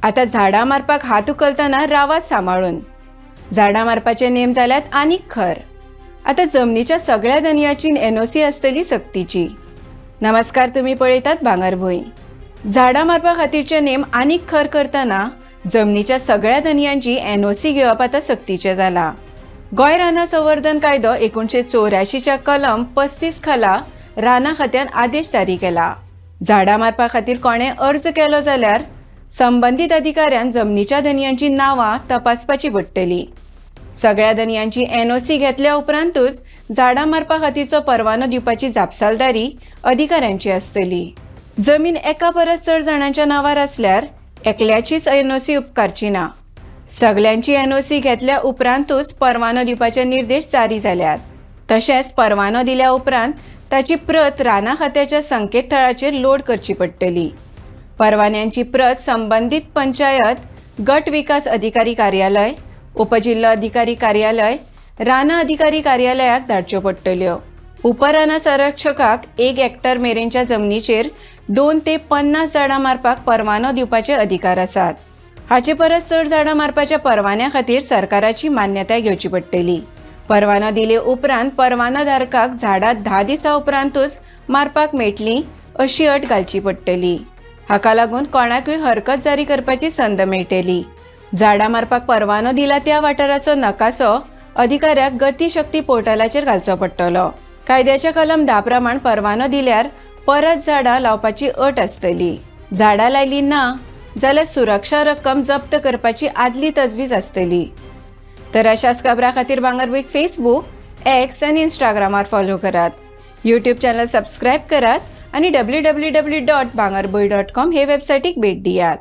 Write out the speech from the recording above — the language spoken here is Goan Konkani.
आतां झाडां मारपाक हात उखलतना रावात सांबाळून. झाडां मारपाचे नेम जाल्यात आनीक खर. आतां जमनीच्या सगळ्या धनयाची एनओसी आसतली सक्तीची. नमस्कार, तुम्ही पळयतात भांगरभूंय. झाडां मारपा खातीरचे नेम आनीक खर करतना जमनीच्या सगळ्या धनयांची एनओसी घेवप आतां सक्तीचें जाला. गोंय रानां संवर्धन कायदो 1984च्या कलम 35 खाला रानां खात्यान आदेश जारी केला. झाडां मारपा खातीर कोणें अर्ज केलो जाल्यार संबंदीत अधिकाऱ्यान जमनीच्या धनयांची नांवां तपासपाची पडटली. सगळ्या धनयांची एनओसी घेतल्या उपरांतूच झाडां मारपा खातीरचो परवानो दिवपाची जापसालदारी अधिकाऱ्यांची आसतली. जमीन एका परस चड जाणांच्या नांवार आसल्यार एकल्याचीच एनओसी उपकारची ना. सगल्यांची एनओसी घेतल्या उपरांतूच परवानो दिवपाचे निर्देश जारी जाल्यात. तशेंच परवानो दिल्या उपरांत ताची प्रत रानां खात्याच्या संकेतथळाचेर लोड करची पडटली. परवान्यांची प्रत संबंदीत पंचायत, गट विकास अधिकारी कार्यालय, उपजिल्लो अधिकारी कार्यालय, रानां अधिकारी कार्यालयाक धाडच्यो पडटल्यो. उपरानां संरक्षकाक 1 हेक्टर मेरेनच्या जमनीचेर 2 ते 50 झाडां मारपाक परवानो दिवपाचे अधिकार आसात. हाचे परस चड झाडां मारपाच्या परवान्या खातीर सरकाराची मान्यताय घेवची पडटली. परवानो दिले उपरांत परवानो धारकाक झाडां 10 दिसां उपरांतूच मारपाक मेळटली अशी अट घालची पडटली. हाका लागून कोणाकूय हरकत जारी करपाची संद मेळटली. झाडां मारपाक परवानो दिला त्या वाठाराचो नकासो अधिकाऱ्याक गतीशक्ती पोर्टलाचेर घालचो पडटलो. कायद्याच्या कलम 10 प्रमाण परवानो दिल्यार परत झाडां लावपाची अट आसतली. झाडां लायली ना जाल्यार सुरक्षा रक्कम जप्त करपाची आदली तजवीज आसतली. तर अशाच खबरां खातीर भांगरभूंयक फेसबूक, एक्स आनी इंस्टाग्रामार फॉलो करात, यूट्यूब चॅनल सबस्क्रायब करात आनी www.bhangarbhuin.com हे वेबसायटीक भेट दियात.